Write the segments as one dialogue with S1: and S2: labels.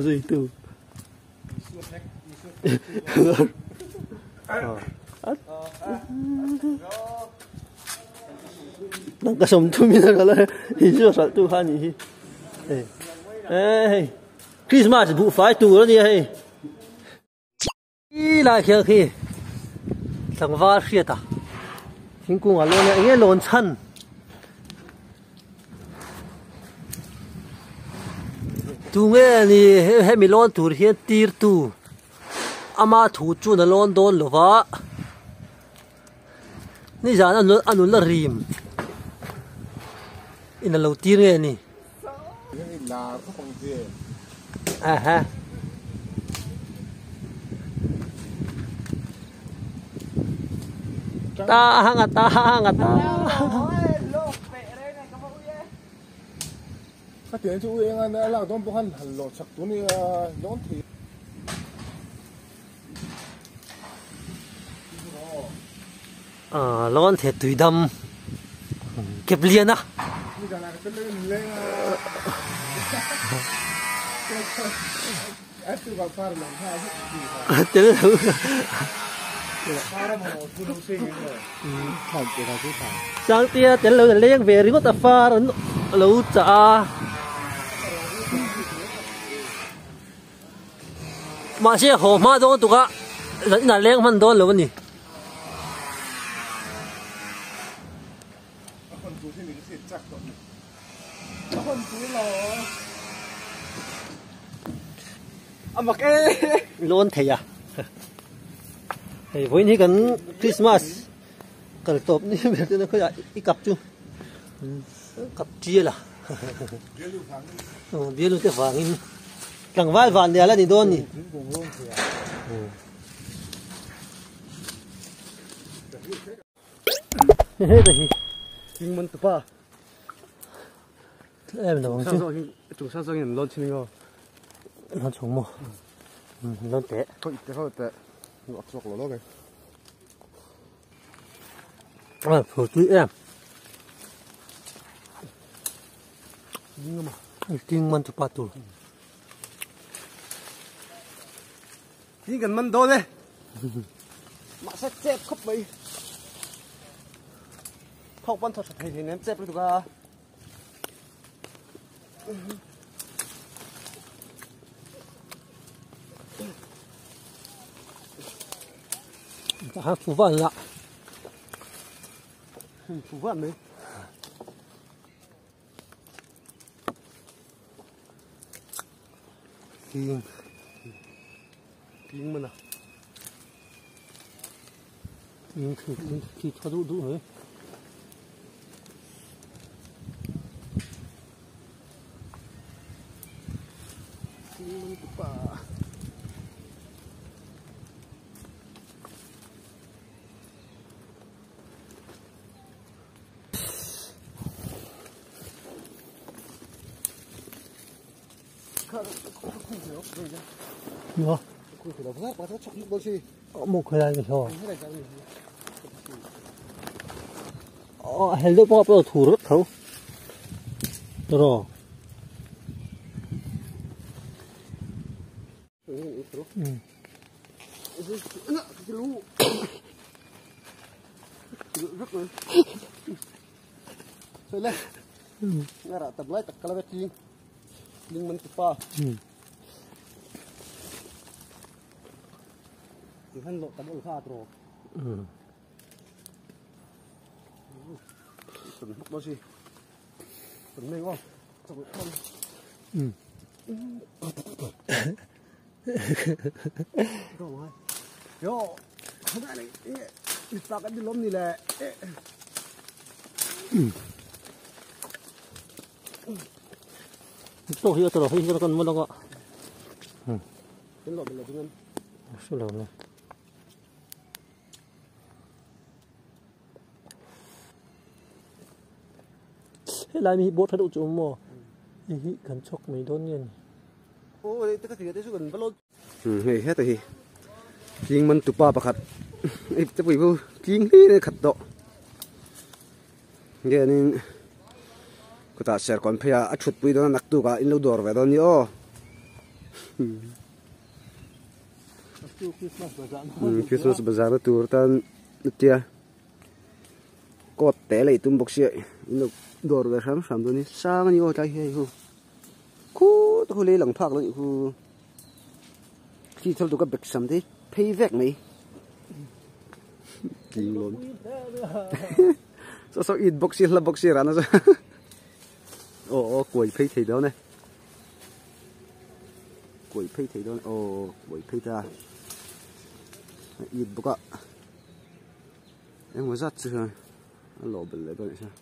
S1: Zui tu. Tangka 30 in a ral a, Isua hralh tu kha a nih hi. Hei, hei, Christmas buhfai tur a nia hei. Khi lai khian khi tlangval hriat a thingkung ah lawn a eng nge lawn chhan tunge ni hemi lawn tur hian tir tu ama thu chuan a lawn dawn lo va nizan a nula rim in a lo tir nge ni. Aha. Ta hanga ta hanga ta.
S2: Ka tiang chu ui enga na lak dawn pawh khan han lawh chak tur ni a dawn thei.
S1: Ah lawn the tui dam kep lian a. Tel lo. Sangtia tel lo leng ve ringawt a far an lo chah a. Mahse haw hma dawn tuk a zan inah leng hman dawn lo a ni. Lawn thei a hei vawiin hi kan Christmas kal tawp ni ber te khawiah i kap chu kap tial a bialu te vangin tlangval van lian a ni dawn ni. Hei hi
S2: King man tupa
S1: em lo ang chu
S2: chung sang sang in lon chini ngo
S1: lon chung mo lon te
S2: khoi te khoi te ngọc chok lo lo ke
S1: à phở tui em king man tupa tu
S2: King kan man do le ma sa chep khop mai thok ban thot thei thei nem chep lu ka
S1: Ha phu van la.
S2: Phu van mai.
S1: King.
S2: King man a.
S1: King khi khi tha du du mai.
S2: King man tu pa.
S1: Một khởi lại rồi. Ờ, hello pop ở thủ rất thấu. Rồi. Ừ. Ừ. Ừ. Tôi hiểu tôi hiểu con muốn đâu ừ. Số lượng này. Thế lại mi bốt thay đổi chỗ mà ý cần chọc mấy đôn nhiên.
S2: Ừ, hết rồi. King man tupa pakhat. Ip te pui bu king hi ne khat do. Nge nin kuta ser kon phia a thut pui don nak tu ka in lo dor ve don ni o. Christmas bazar tur tan tia cot te lei tum bawk sia in lo dawr ve hram hram dawn ni sang ani aw tlai hi hei hu khu te khu lei lang phak lo nih khu khi thil tu ka bag sam te hi phei vek mai tling lawn saw saw it bawk sia hla bawk sia rah nasa aw aw kuai phei thei dawn e kuai phei thei dawn aw kuai phei ta a it bawk a. Engmaw zat chu hian a lawh belh leh dawn anih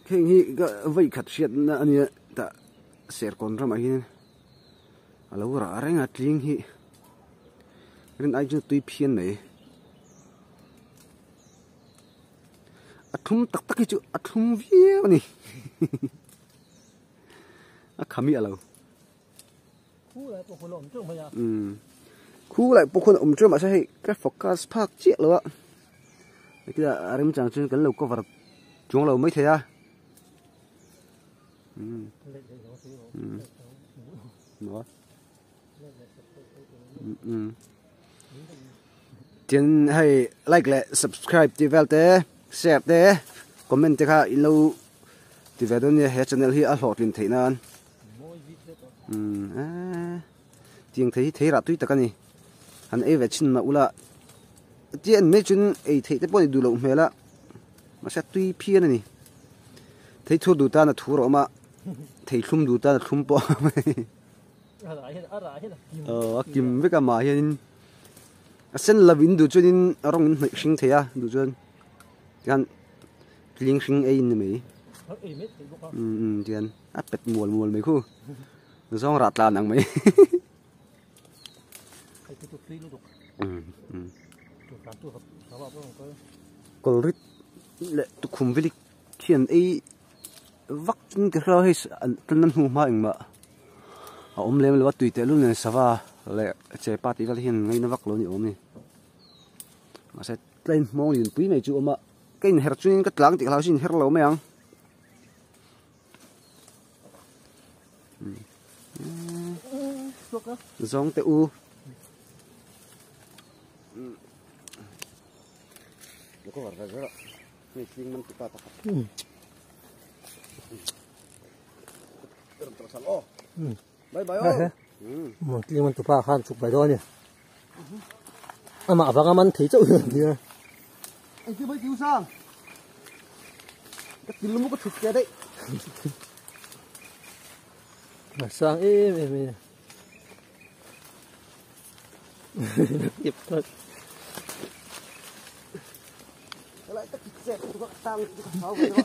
S2: heng hi ka vawi khat hriatna a nia tah serkawn ramah hian a lo rah reng a tling hi rin ai chu tui phian mai a thlum tak tak hi chu a thlum viau a ni a kha miah lo. Khu lai pawh khuan awm teuh mahse hei ka focus phak chiah lo a hetia a remchang chuan kan lo cover chuang lo maithei a tin hei like leh subscribe tih vel te share te comment te kha in lo ti ve dawn nia he channel hi a hlawhtlin theih nan. Tiang thei hi thei rah tui tak a ni han ei ve chhin mah ula tia en mai chuan ei theih te pawh a ni duh loh hmel a mahse tui phian a ni thei thur duh tan a thur a awm a thei thlum duh tan a thlum pawh a awm a ni aw a kim vek a mah hianin a sen lo in duh chuanin a rawng in hnawih hring thei a duh chuan tikhan tling hring ei in ni mai tian. A pet mual mual mai khu zawng rah tlan ang mai. Kawlrit leh tukhum velik hian ei vak chung te hria hei an tan hnu hma engmah a awm lem lo a tui tehlul nen sava leh chepa tih vel hian ngaina vak lo ni awm a ni mahse tlem hmawng lianpui mai chu a awm a ka inher chungin ka tlang tih hlau chu inher lo mai ang. Zawng te u
S1: Tling man tupa khan chuk bai dawn a ni amah avanga man thei chauh hi a ni a.
S2: Engtin mai tiu sang ka til mu ka thut che daih.
S1: A sang em em e. Ip tak.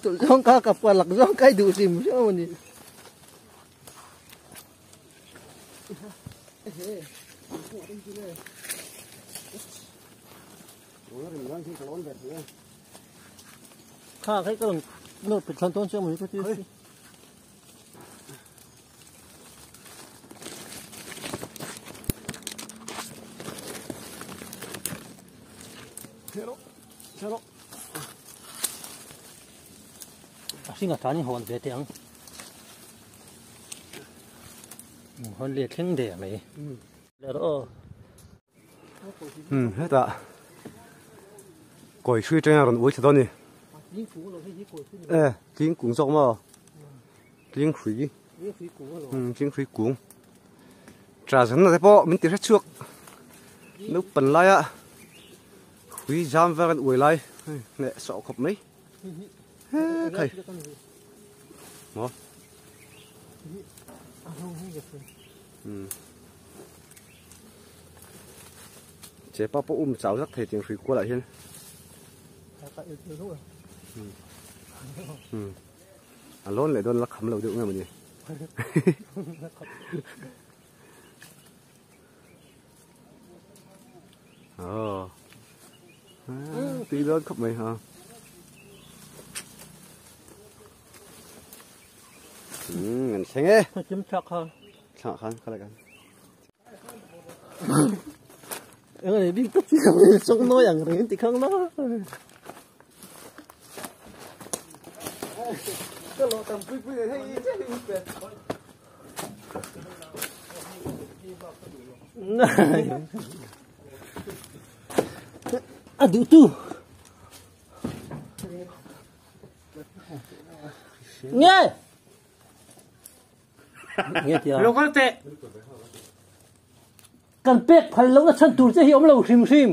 S1: Tụi con cá cặp qua lạc gió cái đủ gì mà sao mà nhỉ. Kha cái cái nó phải thon thon xem một cái gì. A hringa tlan in hawn ve teh ang. Hawn let thleng der mai. Le rawh aw.
S2: Hetah kawi hrui atangin a rawn ui thla dawn a ni. E tling kung zawk maw tling hrui tling hrui kung tla zan na te pawh min ti hre chhuak naupan laia hrui zam vel kan uai lai leh sawh khawp mai he khai maw. Chepa pawh um chau zak thei tiang hrui kualah hian. A lawn leh dawn la kham lo deuh nge mawni. Aw. Tui dawn khawp mai ha. An thleng e.
S1: Kim thlak kha.
S2: Thlak khan kha lai kan.
S1: Eng ani bik tak chi song noi ang reng ti khang na.
S2: Ka lo tam pui pui hei che ni pe.
S1: A duh tu. Nge. Nge tia.
S3: Local te.
S1: Kan pek phal lo na chan tur che hi om lo hrim hrim.